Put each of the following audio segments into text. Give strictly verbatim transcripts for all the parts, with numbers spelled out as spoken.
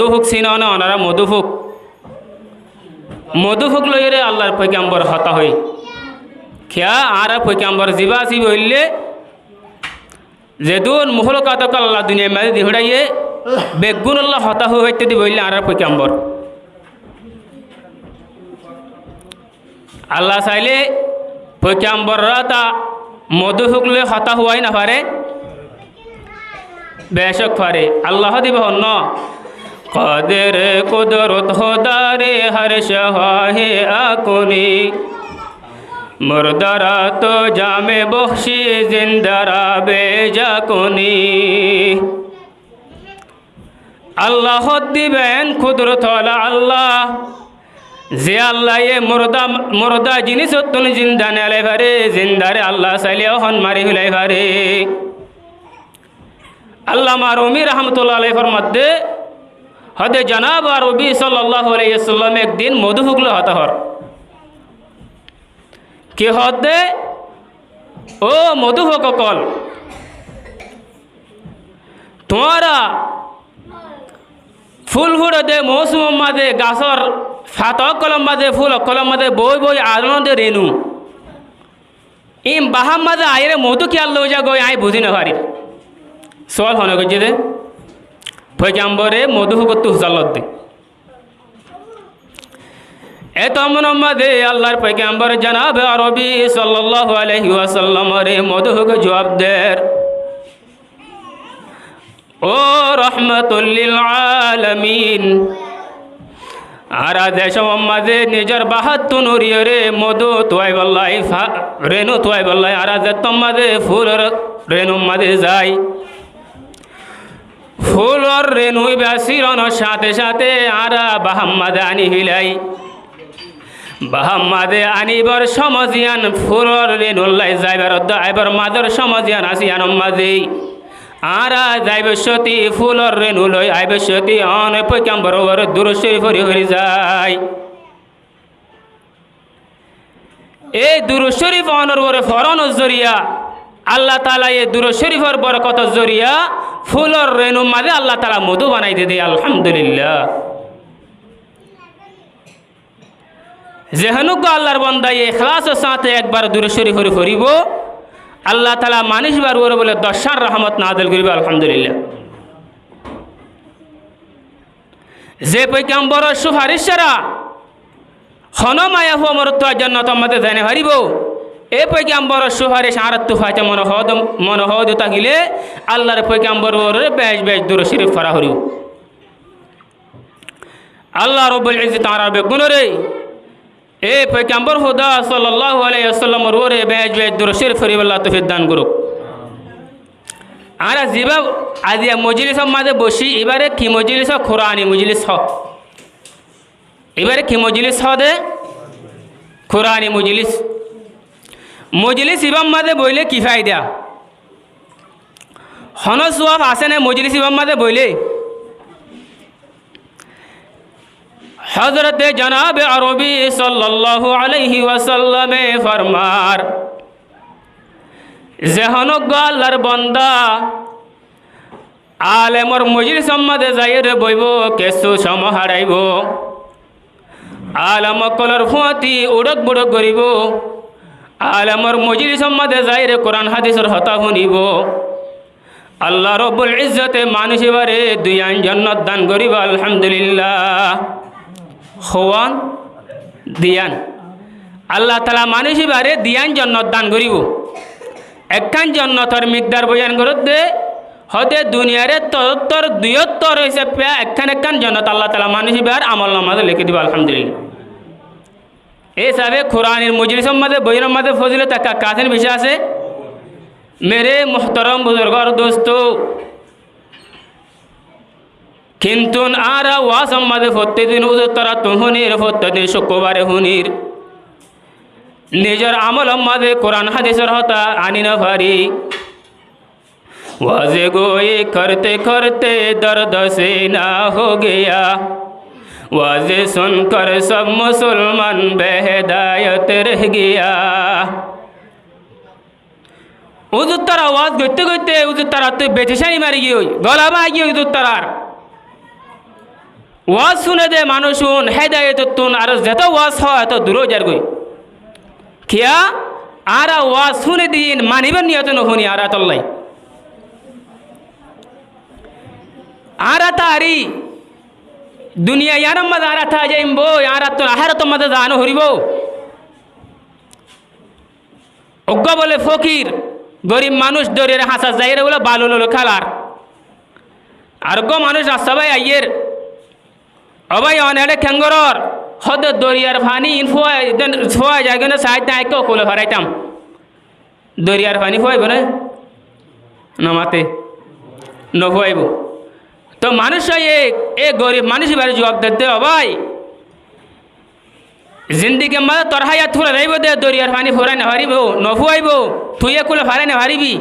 modúfuk sinó né onorá, modúfuk? Modúfuk loiyóre Allar foigambor hotá hoói. Kiyá, añárar foigambor zibá asíl óile, zedún mohólukát ókkol Allah duniyair mazé di fúçaiyé, beggúnolla hotá hoói faitté dibo óile añárar foigambor. Allah sailé foigamboror áta modúfuk loi hotá hoói nofaré? Becók faré. Allah dibo honnúa, قدر قدرت خدا ر ہر شاہے آ کنی، مردہ را تو جام بخشی زندہ را بے جا کنی. Allah hoddé íba en kudrot ola Allah, ze Allaye murda, murda jinísottún zinda nelai fare, zindare Allah saile ehón mari félai fare. Allama Rumi rahmatullah alaihi formadde, hóde janab Arobi sallallahu alaihi wasallam ek din modúfuk loi hotá hoór. Ki hoódde, "Ó modúfuk ókkol, tuáñra fúl fúçe dé moósumor mazé gasór fata ókkolor mazé, fúl ókkolor mazé boói boói arónde renú, ín bahár mazé aiyóre modú kiyólla ói zagói, aññí buzí nofarír." Suwal hone goijjé dé, foigambore modúfukottú fusár lodde. Éto monor mazé Allar foigambor janabe Arobi sallallahu alaihi wasallamore modúfuke juab der, "Ó rahmatul lil alamin, añára ze cómor mazé nizor baháttun uriyóre modú tuwaibolla, fa-, renú tuwaibolla, añára zettót mazé fúlor renúr mazé zai, fúlor renú íba síronor cáñte cáñte añára bahár mazé aní félai. Bahár mazé aníbar cómot ziyán fúlor renúlla zaibar uddá aibár mazór cómot ziyán asé, yíanor mazé añára zaibar cóti fúlor renú loi aibar cóti one foigambor uore durud córif fori fori zai." Ei durud córif onor uore foronor zoriya, Allah taalaye durud córifor borkotor zoriya fúlor renúr mazé Allah taala modú banai dede, alhamdulillah. Ze honó uggwá Allar bondaye ikhlasor sáñte ekbar durud córif fori foribó, Allah taala manúic íbar uore bóle doccán rahmot nazil goríbo, alhamdulillah. Ze foigamboror cúfaric sára honó maiyafua morotfua jonnotor mazé zai nofaribó, e foigamboror cúfaric añáráttu faite mone hoó de, mone hoó de tákile Allar foigamboror uore bec bec durud córif fora foribó. Allah Rabbul Izzote añára beggúnore e foigambor Huda sallallahu alaihi wasallamor uore bec bec durud córif foribálla toufik dan gorouk. Añára zibá aziya mojlisor mazé boiccí, ibáre ki mojlis hoó? Kurani mojlis hoó. Ibáre ki mojlis hoó de? Kurani mojlis. Mojlis ibár mazé boile ki faida? Honó suwab asé né mojlis ibár mazé boile? Hozrote janabe Arobi sallallahu alaihi wasallame formar, ze honó uggwá Allar bonda alemor mojlisor mazé zaiyóre boibó, kessú cómot haçaibó, alem ókkolor fúañti uçók buçók goribó, alemor mojlisor mazé zaiyóre Kuran hádisor hotá fúnibo, Allah Rabbul Izzote manúic ibáre duiyán jonnot dan goríbo, alhamdulillah. Hoón? Duiyán. Allah taala manúic ibáre duiyán jonnot dan goríbo. Ekkán jonnotor mikdar boyan goródde, hóde duniyar ettór, duiyóttor hísafe ekkán ekkán jonnot Allah taala manúic ibár amolnamar mazé lekí dibo, alhamdulillah. E hísafe Kuranir mojlisor mazé boiyónor mazé fozilot ekka ekka asé né beci asé? Mere muhtarom buzurg ar dosto, kintu añára wazor mazé fottí din uzur tarattú fúnir, fottí din cúkkurbare fúnir, nizor amolor mazé Kuran hádisor hotá aní nofarí. واز گوئی کرتے کرتے درد سینہ ہو گیا، واز سن کر سب مسلمان بے ہدایت رہ گیا۔ Uzur tara waz goitté goitté uzur tarattú beticáni mari giyói, gola báñgi giyói uzur tarar. Waz fúne de manúic un hédayotottún aró zeto waz hoó eto duré zargói. Kiyá? Añára waz fúni de iín manibar niyot nofúni añára tollai. Añára taári duniya iánor mazé añára taá zaiyum boi, añárattún ahérator mazé zaa noforibóu. Uggúa bóle fókir, gorib manúic doriyar hañsat zaiyóre bóle balu loi loi kélar. Ar uggúa manúic rasta bái aiyér, "Ó bái, one eçé keén gorór?" Hoóde, "Doriyar faní iín fúai, fúai zaigói né, saáidde aññí ekká ókule faráitam." Doriyar faní fúaibou né? Nomaté. Nofúaibou. Toóu manúic óiye, e gorib manúic ibáre juab dedde, "Ó bái, zindigir mazé tor háyat fúrai zaibou de, doriyar faní fúrai nofaribóu, nofúaibóu, tui ókule farái nofaribí."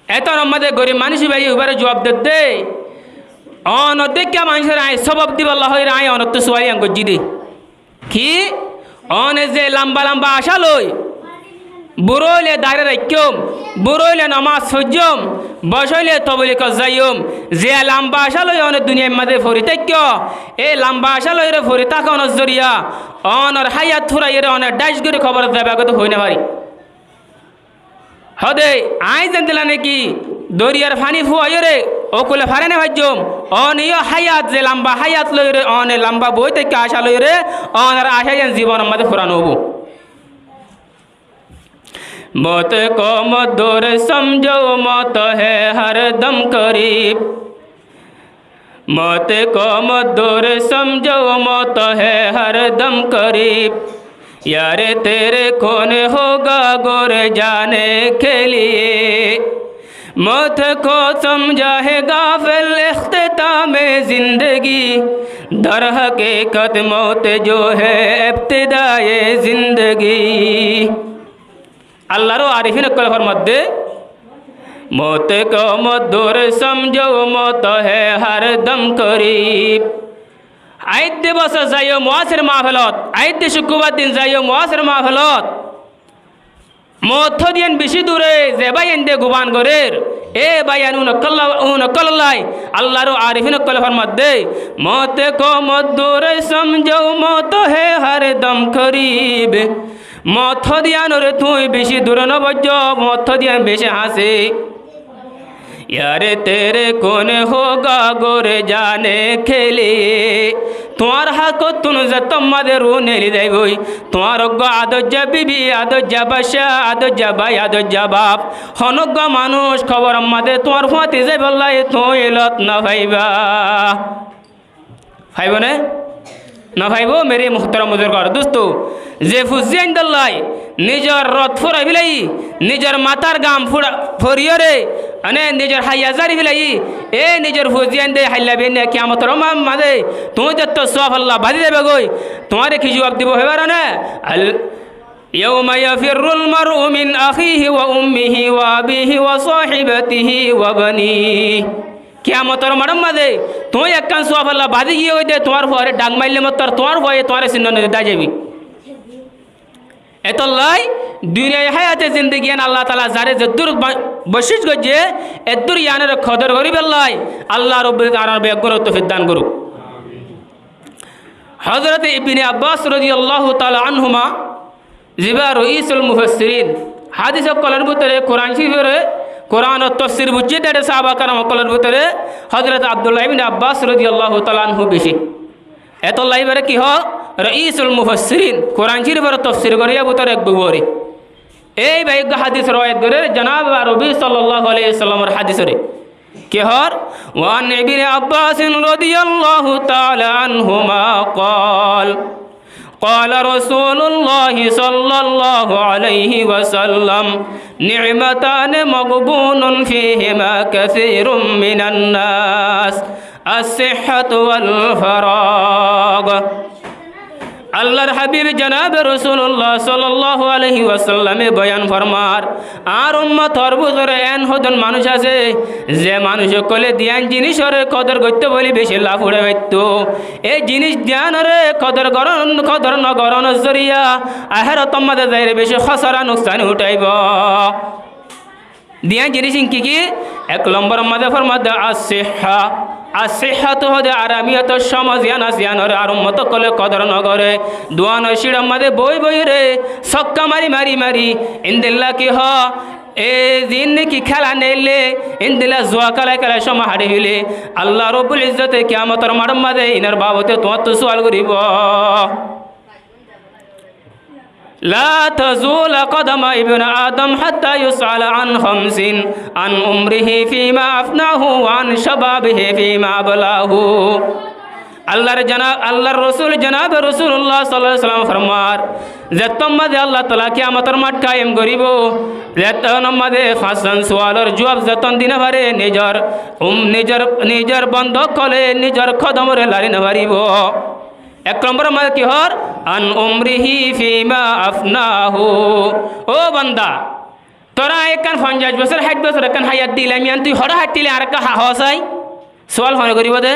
Etór mazé gorib manúic ibáye ibáre juab dedde, "Onor dekká maincóre aññí sóbob dibálla hoiyóre aññí onottú suwal yián goijjí dé." Ki? One ze lamba lamba acá loi, burá óile daári raikkóm, burá óile nomás foijjóm, boc óile tobolikot zaiyóm, ze lamba acá loi one duniyair mazé fori táikko, e lamba acá loiyóre fori tákonor zoriya onor háyat fúraiyóre one dháic gorí kóborot zaiba goi de hoói nofari. Hoóde, aññí zendilla néki doriyar faní fúaiyóre ókule farái nofaijjóm, one yó háyat, ze lamba háyat loiyóre one lamba boói táikka acá loiyóre, onor acá yián zibonor mazé fura noóibou. موت کو مت دور سمجھو، موت ہے ہر دم قریب۔ موت کو مت دور سمجھو، موت ہے ہر دم قریب۔ یار تیرے کون ہوگا گور جانے کے لیے۔ موت کو سمجھا ہے غافل اختتام زندگی، در حقیقت موت جو ہے ابتدائے زندگی۔ Allar arifin ókkole formar de, موت کو مت دور سمجھو، موت ہے ہر دم قریب۔ Aññí edde bosór zaiyum waazor mahfilot, aññí edde cúkkurbar din zaiyum waazor mahfilot. Moot hoó de yián bicí dure, ze báiyain de gubán gorér, e báiyain un ókkolla, un ókkolólla, Allar arifin ókkole formar de, موت کو مت دور سمجھو، موت ہے ہر دم قریب۔ Moot hoó de yiánoré tuñí bicí dure nobuijjó, moot hoó de yián bicí hañsé. یار تیرے کون ہوگا گور جانے کے لیے۔ Tuáñr hákottún zettót mazé ruú neeli zaibói, tuáñr uggúa adoijja bibi, adoijja baiccá, adoijja bái, adoijja baf, honó uggúa manúic kóboror mazé tuáñr fúañti zaibálla tuñí lot nofaibá. Faibó né? Nofaibó, mere muhtarom buzurg ar dustó. Ze fuain dólla nizor rot fúrai félaiye, nizor matár gam fúra-, foriyóre, mane nizor háiya zari félaiye, e nizor fuain de háilla benne kiyamotor ma-, mazé tuñí zettót suwab olla bazi zaibá goi, tuáñre ki juwab dibou hoibar né? Al-, يوم يفر المرء من أخيه وأمه وأبيه وصاحبته وبنيه. Kiyamotor maçór mazé tuñí ekkán suwab olla bazi giyé goi de tuáñr fuare dhak maille mottor tuáñr fuaye tuáñre sinno nodi dái zaibi. Etollá duniyai háyate zindigi yián Allah taala zaré zeddúr ba-, boccic goijjé, eddúr yiánoré kodor goríballá Allah Rabbul Alamin beggúnore toufik dan gorouk. Hozrot Ibne Abbas rodiyallahu taala anhuma, zibá roisul mufassirin, hádis ókkolor bútore, Kuran Coriforé, Kuranor tofsir buijjé de sáhaba keram ókkolor bútore Hozrot Abdullah ibne Abbas rodiyallahu taala anhu bicí. Etollá ibáre ki hoó? Roisul mufassirin, Kuran Corifor tofsir goríya bútore ek bubore. Ei bái eggúa hádis rowayat gorér jonabe Arabi sallallahu alaihi wasallamor hádisoré. Ki hoór? وعن ابن عباس رضي الله تعالى عنهما قال، قال رسول الله صلى الله عليه وسلم، نعمتان مغبون فيهما كثير من الناس، الصحة والفراغ. Allar hábib jonabe Rosulullah sallallahu alaihi wasallame boyan formar, añár ummotor bútore eén hodún manúic asé, ze manúic ókkole diyan jinícoré kodor goittó bóli bicí laf uçái faittó. E jinís diyanoré kodor gorón, kodor nogorónor zoriya ahérator mazé zaiyóre bicí hósara nuksáni uçáibou. Diyan jinís ín ki ki? Ek lombor mazé formar de as-sihha, As-sihhatu hóde aramiyotor cómo ziyán asé, yíanore ar ummot ókkole kodor nogoré. Duanor cíçor mazé boói boói re, sokka mari mari mari, endilla ki hoó, e ziín niki kéla neille, endilla zua kélai kélai cómo haçi félé, Allah Rabbul Izzote kiyamotor maçor mazé inor babote tuáñttu sual goríbo. لا تزول قدم ابن آدم حتى يسأل عن خمس، عن عمره فيما أفناه، وعن شبابه فيما أبلاه. Allar jana-, Allar Rosul janabe Rosulullah sallallahu alaihi wasallam formar, zettót mazé Allah taala kiyamotor maç kayem goríbo, zettót mazé fañsgán sualor juab zettót di nofare, nizor, um, nizor, nizor bonda ókkole nizor kodomore lari nofaribo. Ek lombor mazé ki hoór? عن عمره فيما أفناه. Ó banda, toré añí ekkán fonjaic bosór, háit bosór ekkán háyat dilam, yían tui hoçé haçíle añáre ekká ha-, hoó sai? Sual hone goríbo de?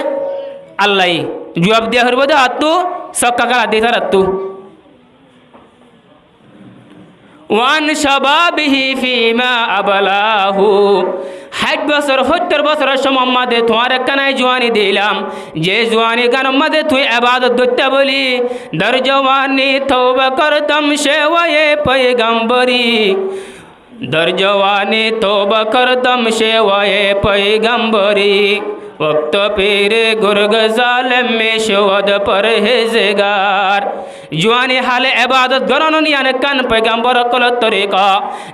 Allaye. Juab diya foribó de hattú, sokka kéla di tarattú. وعن شبابه فيما أبلاه. Háit bosór, hóttor bosóror cómot mazé tuáñre ekkán añí juani dilam, ze juani gánot mazé tuñí ebadot goittá bóli, در جوانی توبه کردم شیوهٔ پیغمبری. در جوانی توبه کردم شیوهٔ پیغمبری. وقت پیر گرگ ظالم می‌شود پرهیزگار. Juani hále ebadot goron yían ekkán foigambor ókkolor torika.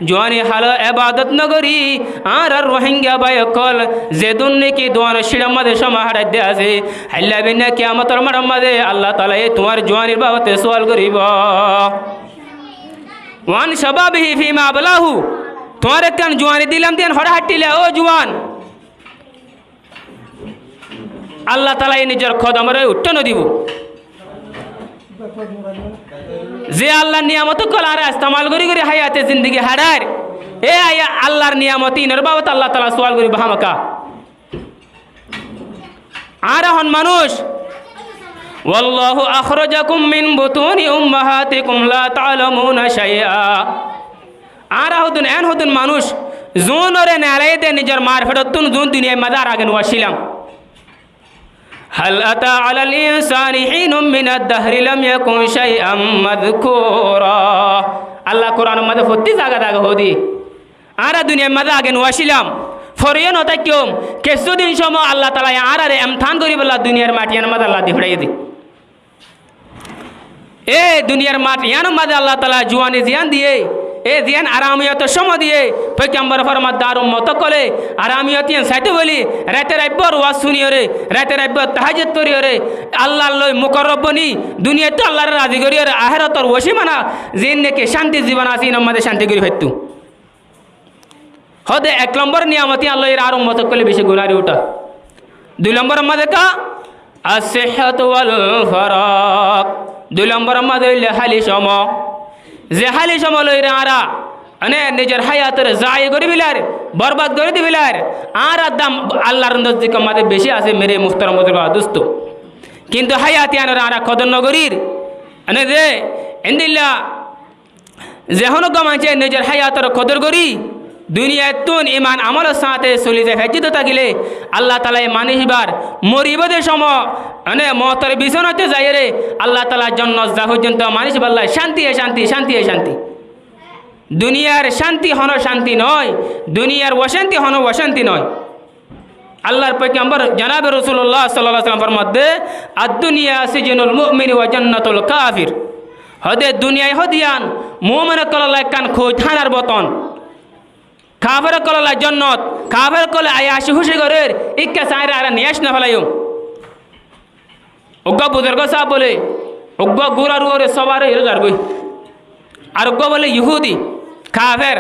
Juani hále ebadot nogorí, añárar Rohingya bái ókkol, zedún niki duanor cíçor mazé cómo haçai de asé, háilla bínna kiyamotor maçor mazé Allah taalaye tuáñr juanir babote sual goríbo. وعن شبابه فيما أبلاه. Tuáñre ekkán juani dilam de yían hoçé haçíle, ó juan. Allah taalaye nizor kodomore uiththá nodibó. Ze Allar niyamot ókkol añára estemal gorí gorí háyate zindigi haçair, e aya Allar niyamot, inor babote Allah taala sual goríbo hámaka. Añára hon manúic. والله أخرجكم من بطون أمهاتكم لا تعلمون شيئا. Añára hodún, eén hodún manúic, zuúnore neelai de nizor mar feçottún, zuún duniyair mazé añára age nuaccílam. هل أتى على الإنسان حين من الدهر لم يكن شيئا مذكورا. Allah Kuranor mazé fottí zaga zaga hoó de. Añára duniyair mazé age nuaccílam, fore yó notáikkiyum, kessú din cómot Allah taalaye añárare emtahán goríbolla duniyair maçi yíanor mazé Allah di feçáiye de. E duniyair maçi yíanor mazé Allah taala juani ziyán diyé, e ziyán aramiyotor cómo diyé, foigambor formar de añár ummot ókkole aramiyot yían saitó bóli, raite raibba ruwaz fúniyore, raite raibba tahajjud foriyore, Allar loi mukorrob boni, duniyaittú Allaré razi goríyore, ahérotor wocímana, ziín niki cánti zibon asé, inor mazé cánti gorí faittó. Hóde ek lombor niyamot yían loi añár ummot ókkole beci gunári uçá. Dui lomboror mazé ka? الصحة والفراغ. Dui lomboror mazé óile háli cómo. Ze háli cómo loire añára, mane, nizor háyatore zaya gorí felair, borbad gorí di felair, añárar dam Allar nozzikor mazé beci asé, mere muhtarom buzurg dustó. Kintu háyat yíanore añára kodor nogorír. Mane ze, endilla Ze honó uggwá maincé nizor háyator kodor gorí, duniyaittún iman amolor sáñte soli zai faijjé de tákile, Allah taalaye manúic íbar moribóu de cómot, mane, moutor bisónatte zaiyóre, Allah taalar jonnot za foijjonto manúic íballa cánti e cánti, cánti e cánti. Duniyair cánti honó cánti noó, duniyair ocánti honó ocánti noó. Allar foigambor janabe Rosulullah sallallahu alaihi wasallam formadde, "الدنيا سجن المؤمن وجنة الكافر." Hóde duniyai hóde yían mumin ókkolor lá ekkán koithánar boton. Kafer ókkolor lá jonnot, kafer ókkole ayaci húci gorér, íkka sañáre añára niyaic nofelaiyum. Uggwá buzurgo sáb bóle, uggwá gúrar uore sóbar ói zargói. Ar uggwá bóle yuhúdi, kafer,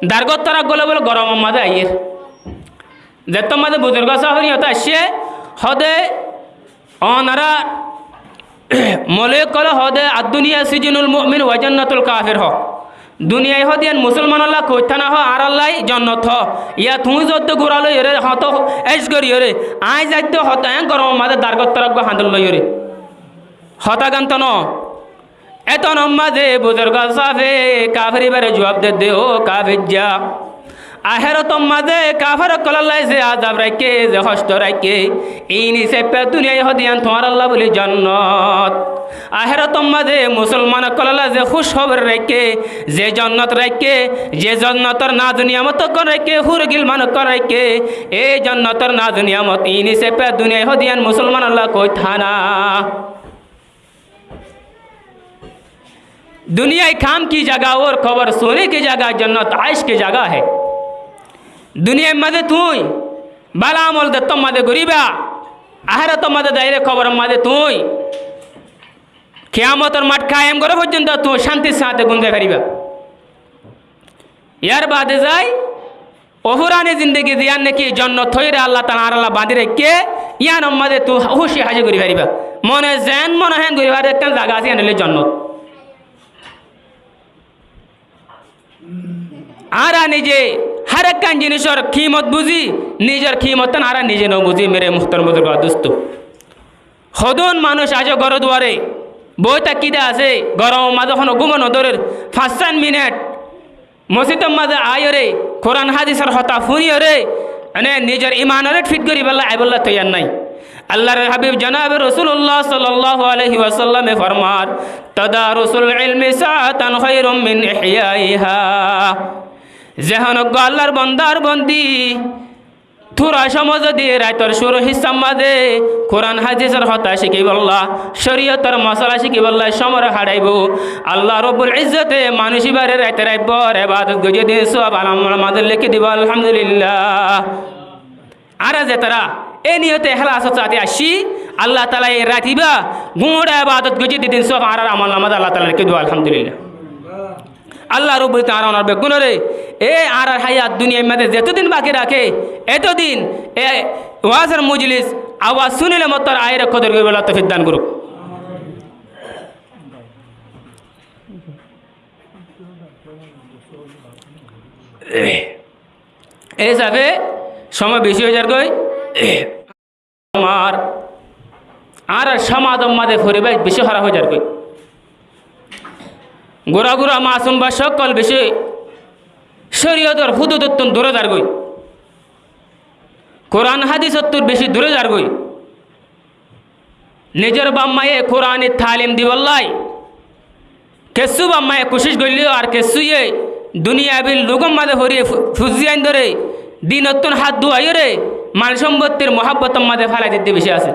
dargót tára gólai bóle goromor mazé aiyér. Zettót mazé buzurgo sáb ókkol yíanot aiccé, hóde onorá moloik ókkole hóde, "الدنيا سجن المؤمن وجنة الكافر" hoó. Duniyai hóde yían musolmanolla koithána hoó, añárallai jonnot hoó. Yá tuñí zodde gúra loiyóre, hoto ec goríyore, aññí zaidde hoto eñ goromor mazé dargót tára uggwá hañdor loiyóre. Hotá gánto noó. Étonor mazé buzurgo sábe kafer íbare juab dedde, "Ó kafer já, Ahérotor mazé kafer ókkolólla ze azab raikké, ze hósto raikké, iín hísafe duniyai hódiyan tuáñralla buli jonnot. Ahérotor mazé musolman ókkolólla ze kúcóbor raikké, ze jonnot raikké, ze jonnotor naz niyamot ókkol raikké, húr gilman ókkol raikké, e jonnotor naz niyamot iín hísafe duniyai hódiyan musolmanolla koit hána. دنیا کام کی جگہ اور قبر سونے کی جگہ، جنت عیش کی جگہ ہے۔ Duniyai mazé tuñí bála amol de tor mazé goríba, ahérotor mazé zaiyóre koboror mazé tuñí kiyamotor math kayem goró foijjonto tuñí cántir sáñte gúmzai faribá. Yar baade zai ó furani zindegi ziyán naki jonnot óiyore Allah taala añárálla bañdí raikké, yíanor mazé tuñí kúci házi gorí faribá. Mone zeén mone héen gorí faribá, ekkán zaga asé, yían óilde jonnot. Añára nize hár ekkán jinísor kimot buzí, nizor kimottán añára nize no buzí, mere muhtarom buzurg ar dustó. Hodún manúic aijjó gór duare boói tákki de asé, goromor mazé honó gúmo no dórer, fañs sát minit mosjidor mazé aiyóre Kuran hádisor hotá fúniyóre, ene nizor imanoré thík goríbolla aibólla toiyar nái. Allar hábib janabe Rosulullah sallallahu alaihi wasallame formar, تدارس العلم ساعة خير من إحيائها. Ze honó uggwá Allar bonda ar bondi Tura cómot zodi raitor cúru hissár mazé Kuran hádisor hotá cíkibolla, córiyotor mosala cíkibolla cómot haçaibo, Allah Rabbul Izzote manúic íbaré raite raitbór ebadot goijjé din sóab amolnamar mazé lekí dibo, Alhamdulillah. Añára zetará e niyote ehlasot sáte aiccí, Allah taala e rait ibá gúñçe ebadot goijjé din sóab añárar amolnamar mazé Allah taala lekí dibo, Alhamdulillah. Allah Rabbul Izzote añára onar beggúnoré e añárar háyat duniyair mazé zetodin baki raké, etodin e wazor mojlis awaz cúnile mottor aiyóre kodor goríbolla toufik dan gorouk. E hísafe cómot beci ói zargói. Añárar, añárar cómazor mazé foribéc beci hóraf ói zargói. Gura gura masum bacca ókkol beci córiyotor húdudottún duré zargói. Kuran hádisottún beci duré zargói. Nizor bafmaye Kuranor talim dibolla kessú bafmaye kucíc goillé yó ar kessúye duniyabi lugor mazé fori fu-, fuzzi aindóre dinottún hát duwaiyóre mal-cómbottir muhábbotor mazé félai didde beci asé.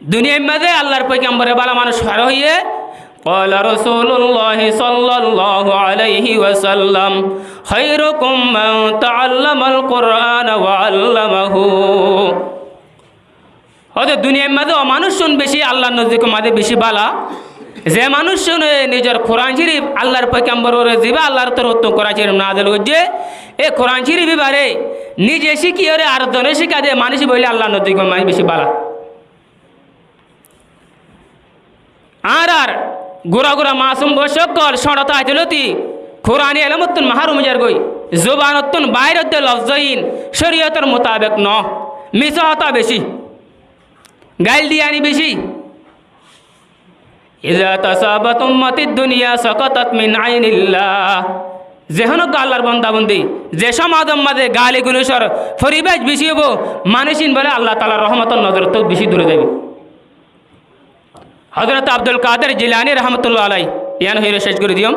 Duniyair mazé Allar foigambore bála manúic hare hoiyé, قال رسول الله صلى الله عليه وسلم: خيركم من تعلم القرآن وعلمه. Óde duniyair mazé ó manúiccún beci Allar nozdikor mazé beci bála, ze manúiccúne nizor Kuran Córif Allar foigambororé zibá Allar torfóttún Kuran Córif nazil goijjé, e Kuran Córif íbaré nize cíkiyóre ar zone cíka de manúic íba óile Allar nozdikor mazé beci bála. Añárar gura gura masum bocca ókkol cóñço táite lóti Kurani elómottún mahárum ói zargói, zubanottún baáir ódde lofzóin córiyotor mutabek noó, misá hotá beci, gail diyani beci. إذا تصابت أمتي الدنيا سقطت من عين الله. Ze honó uggwá Allar bonda bondi, ze cómazor mazé gali gulocor foribéc beci óibo, manúic ín bóle Allah taalar rohmotor nozorottú beci duré zaibo. Hozrot Abdul Kader Jilani rahmatullah alai, yián hoiyóre céc gorí diyum.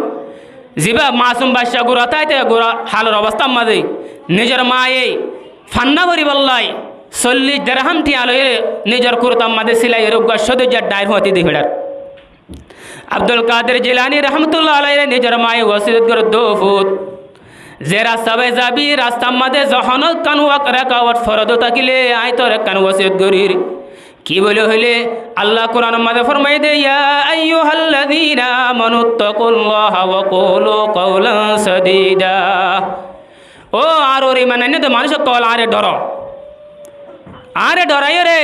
Zibá masum bacca gura táite gura halor obostár mazé nizor maye fanná foribálla sollic derham thiañ loiyóre nizor kurtar mazé silai gorí uggwá códoijjar dhair fuañti di feçar. Abdul Kader Jilani rahmatullah alaire nizor maye wosiyot gorér, dó fut, ze rasta bái zabi, rastar mazé ze honó ekkán wak-, rekawat forot tákile añí toré ekkán wosiyot gorír. Ki bóli hoilé, Allah Kuranor mazé formai de, يا أيها الذين آمنوا اتقوا الله وقولوا قولا سديدا. Ó añár uore iman ainné dé manúic ókkol, añáre dhoro. Añáre dhoraiyóre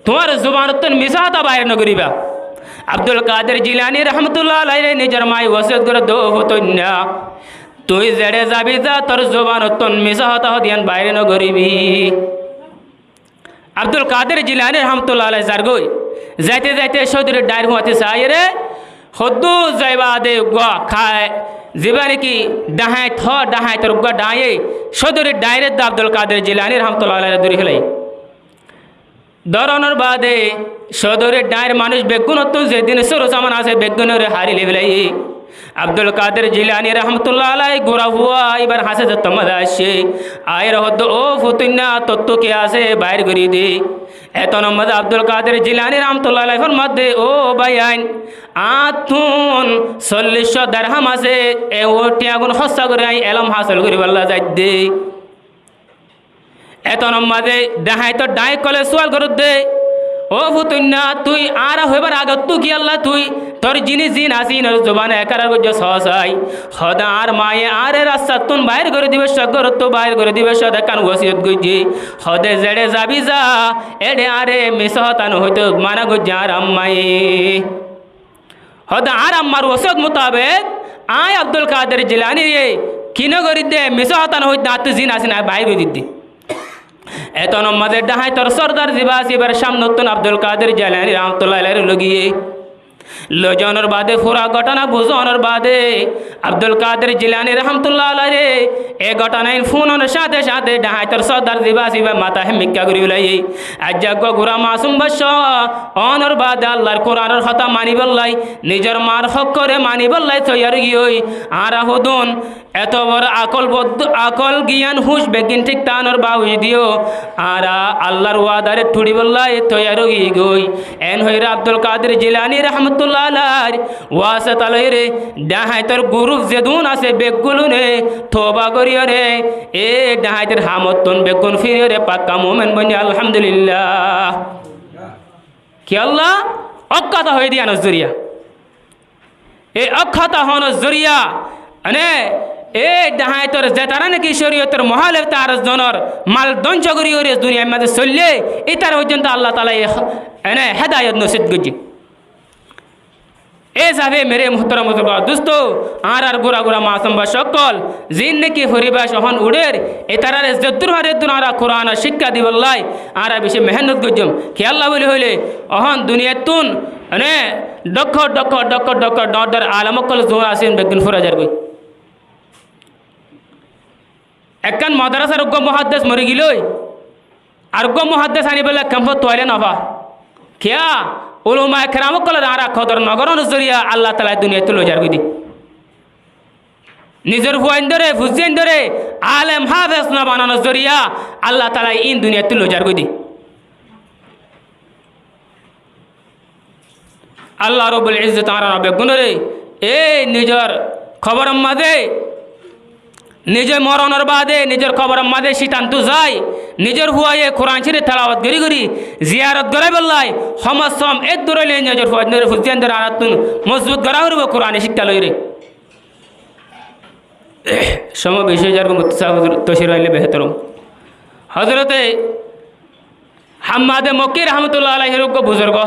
tuáñr zubanottún misá hotá bair nogoríba. Abdul Kader Jilani rahmatullah alaire nizor maye wosiyot gorér, dó fut óinna, tui zeçé zabi za, tor zubanottún misá hotá hódiyan bair nogoríbi. Abdul Kader Jilani rahmatullah alai zargói. Zaite zaite códoijjar dhair fuañti saiyóre hoddúr zai baade uggwá ka-, Zibá niki dhaháit hoó, dhahaitor uggúa dhaáñye códorir dhaáñre de Abdul Kadir Jilani rahmatullah alaire dóri félaiye. Dóronor baade códorir dhaáñr manúic beggúnottún zedún sóru saman asé beggúnoré hári loi félaiye. Abdul Kadir Jilani rahmatullah alai gura fua íbar hañsé zettót mazé aiccé. Aiyóre hoódde, "Ó futuinna, tottú ki asé, baáir gorí de." Etonor mazé Abdul Kadir Jilani rahmatullah alai formadde, "Ó báiyain, añáttun sollic cót derham asé, e ó thiañgún hóssa gorí aññí elóm hásil goríbolla zaidde." Etonor mazé dhahaitor dhaáñye ókkole sual gorédde, "Ó futuinna, tui añára hoibar agottú kiyólla tui tor ziín asé íinor zubane ekarar goijjós hoó sai?" Hoóde, "Añár maye añáre rastattún baáir gorí dibar cót, górottú baáir gorí dibar cót ekkán wosiyot goijjé." Hoóde, "Zeçé zabi za, éçe añáre misá hotá nohoitóu mana goijjé añár ammaye." Hoóde, "Añár ammar wosiyot mutabek aññí Abdul Kadir Jilaniye ki nogorídde, misá hotá nohoiddé, añáttu ziín asé íin baáir gorí didde." Etonor mazé dhahaitor sordar zibá asé íbar cámnottún Abdul Kadir Jilani rahmatullah alaire loigiyé. Loizanor baade fura góthona buzonor baade Abdul Kadir Jilani rahmatullah alaire e góthona íin fúnonor cáñte cáñte dhahaitor sordar zibá asé íbar matá hé mikká gorí félaiye. Aijja eggúa gura masum baccá ónor baade Allar Kuranor hotá manibolla, nizor mar hókkore manibolla toiyar ói giyói. Añára hodún eto boro akól boddú, akól, giyan, húc beggín thík tákanor baujudiyó añára Allar wadaré thuçíbolla toiyar ói giyói. Eén hoiyóre Abdul Kadir Jilani rahmatullah alair wasita loiyóre dhahaitor guruf zedún asé beggúne touba goríyoré e dhahaitor hamottún beggún fíriyoré pakka mumin boinné, alhamdulillah. Kiyólla? Ók hotá hoiyé de yíanor zoriya. E ók hotá honor zoriya, ene, e dhahaitor zetará niki córiyotor muhálef tará zonor mal dóngco goríyoré duniyair mazé soillé, ítara foijjonto Allah taalaye, ene, hédayot nosib goijjé. E hísafe mere muhtarom buzurgo dustó, añárar gura gura masum baccá ókkol, ziín niki foribac ehón uçér, ítarare zeddúr fare eddúr añára Kuranor cíkka dibolla añára beci mehénnot goijjum. Kiyólla buli hoilé, ehón duniyaittún, ene, dhokkor dhokkor dhokkor dhokkor dhoóñr dhoóñr alem ókkol zuún asé beggún fúrai zargói. Ekkán modarasar uggúa muháddes mori gilói, ar uggúa muháddes aníbolla kempót tuailé nofá. Kiyá? Ulamaye keram ókkolore añára kodor nogorónor zoriya Allah taalaye duniyaittú loizargói de. Nizor fuaindóre, fuzzíaindóre alem háfes nobananor zoriya Allah taalaye íin duniyaittú loizargói de. Allah Rabbul Izzot añára beggúnoré e nizor koboror mazé, nizor moronor baade nizor koboror mazé cítanttú zai, nizor fuaye Kuran Córif telawot gorí gorí ziyarot goráibolla, hom se hom eddúr óile nizor fuaindóre, fuzzíaindóre añárattún mozbut gorá foribó Kurane cíkka loiyóre. Cómo beci ói zargói, muhtasar tofsir aile behétor. Hozorote Hammade Mokkí rahmatullah alaihir uggúa buzurgo.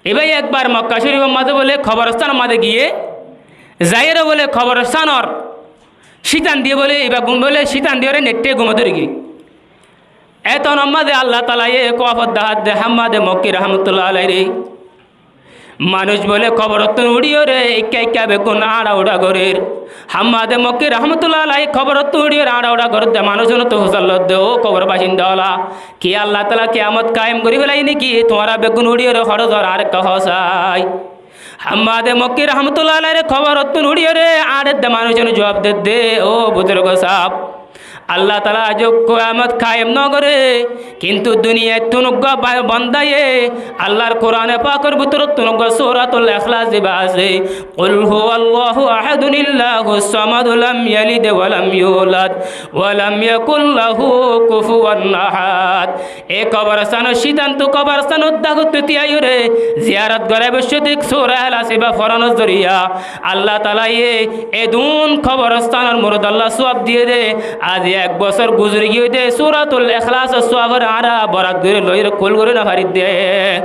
Ibá ekbar Mokka Córifor mazé bóle koborostánor mazé giyé, zaiyóre bóle koborostánor cítan diyé bóle, ibá gum bóle cítan diyóre neiththé gumot dóri giyé. Etonor mazé Allah taalaye kuwafot dahádde Hammade Mokkí rahmatullah alaihire. Manúic bóle koborottún uçíyoré ikká ikká beggún añça uçá gorér. Hammade Mokkí rahmatullah alaih koborottú uçíyoré añça uçá gorédde manúic ónottú fusár lodde, "Ó kobor bacinda ókkol, ki Allah taala kiyamot kaim gorí félaiye né ki? Tuáñra beggún uçíyoré hoçé zor, añáre ekká hoó sai." Hammade Mokkí rahmatullah alaihire koborottún uçíyoré añçédde manúic óne zuab dedde, "Ó buzurgo saab, Allah taala aijjó kiyamot kaim nogoré, kintu duniyaittún uggúa ba-, bandaye Allar Kurane pakor bútorottún uggúa Suratul Ikhlas ibá asé, Qul huwallahu ahadun Allahus samad lam yalid walam yulad walam yakul lahu kufuwan ahad." E koborostánor cítanttú koborostánor dhákottú tíyaiyóre ziyarot goráibar cómot Sura Ikhlas ibá foronor zoriya Allah taalaye edún koborostánor murudolla suab diyé dé, aijja ek bosór guzori giyé dé, Suratul Ikhlasor suaboré añára borat gorí loiyóre kúl gorí nofaridde.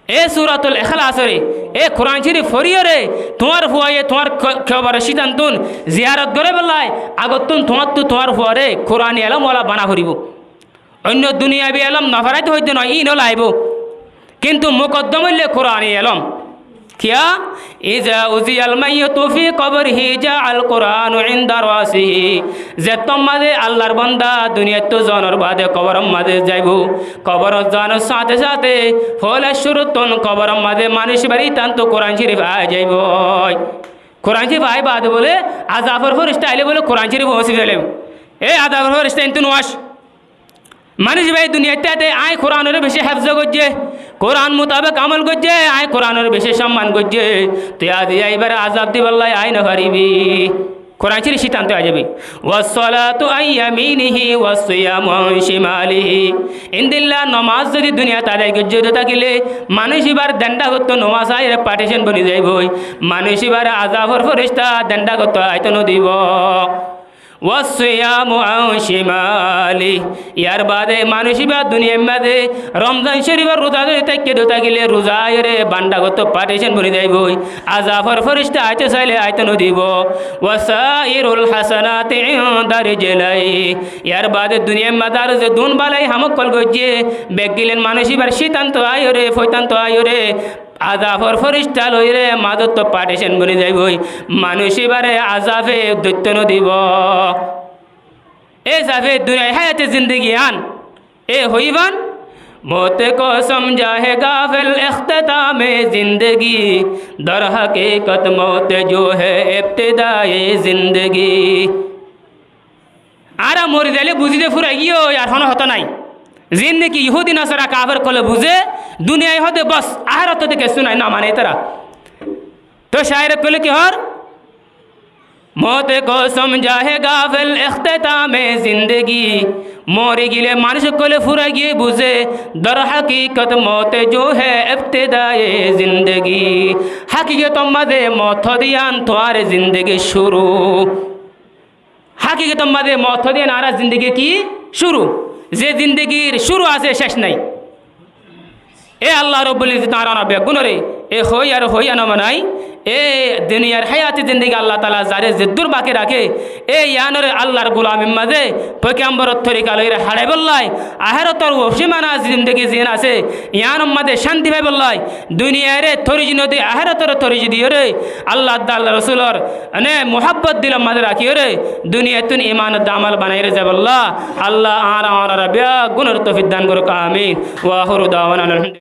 E Suratul Ikhlasore, e Kuran Córif foriyóre, tuáñr fuaye tuáñr ko-, koboror cítanttún ziyarot goráibolla, agottún tuáñttú tuáñr fuare Kurani elóm wala bana foribó. Oinno duniyabi elóm noforáito hoiddé noó, íin ó laibó. Kintu mukoddom óilde Kurani elóm. Kiyá? إذا وضع الميت في قبره جاء القرآن عند رأسه. Zettót mazé Allar banda duniyaittú zonor baade koborot mazé zaibou, koborot zonor sáñte sáñte foóila cúruttún koborot mazé manúic íbar ítanttu Kuran Córif aái zaiboi. Kuran Córif aái baade bóle azafor fórictá ailé bóle Kuran Córif foóñsi felaibóu. E azafor fórictá, intú nuáic. Manúic íba duniyait táite aññí Kuranoré bicí héfzo goijjé, Kuran mutabek amol goijjé, aññí Kuranoré bicí cómman goijjé, tui aijja íbaré azaf dibálla aái nofaribí. Kuran Córif cítantu aái zaibói. والصلاة عن يمينه والصيام عن شماله. Endilla nomaz zodi duniyait adai goijjé de tákile, manúic íbar dendhágottú nomaz aiyóre particíon boni zaibói. Manúic íbaré azafor fórictá dendhágottú aitó nodibóu. والصيام عن شماله. Yar baade manúic íba duniyair mazé Romzan Córifor ruza zodi táikke de tákile ruza aiyóre bandhágottú particíon boni zaibói. Azafor fórictá aitó sailé aitó nodibóu. وسائر الحسنات عند رجليه. Yar baade duniyair mazé aró zedún bálai ham ókkol goijjé, beggílen manúic íbar cítantu aiyóre, foitántu aiyóre, azafor fórictá loiyóre mazóttu particíon boni zaibói. Manúic íbaré azafe dóitto nodibóu. E sáfe duniyair háyate zindegi yián, e hoóiban, موت کو سمجھا ہے غافل اختتام زندگی، در حقیقت موت جو ہے ابتدائے زندگی. Añára mori zailé buzí de fúrai giyói, ar honó hotá nái. Ziín niki yuhúdi nasara kafer ókkole buzé, duniyai hoó de bos, ahérat hoó de kessú nái, no mane ítara. Tóu cáir ókkole ki hoór? موت کو سمجھا ہے غافل اختتام زندگی. Mori gilé manúic ókkole fúrai giyé buzé, در حقیقت موت جو ہے ابتدائے زندگی. Hákigotor mazé moot hoó de yián tuáñr zindegir cúru. Hákigotor mazé moot hoó de yián añárar zindegir ki? Cúru. Ze zindegir cúru asé, céc nái. E Allah Robbul Izzot añára beggúnoré e hoói ar hoóiya no manai, e duniyair háyati zindegi Allah taala zaré zeddúr baki raké, e yiánoré Allar gulamir mazé foigambor or torika loiyóre haçaibólla, ahérator wofcímana zindegi ziín asé, yiánor mazé cánti faibólla, duniyairé toriji nodi ahératoré toriji diyóre, Allah ar Allar Rosulor ene muhábbot dilor mazé rakíyoré, duniyaittún iman ar amol banaiyóre zaibólla, Allah añára onorá beggúnoré toufik dan gorouk, amin. وآخر دعوانا أن الحمد لله.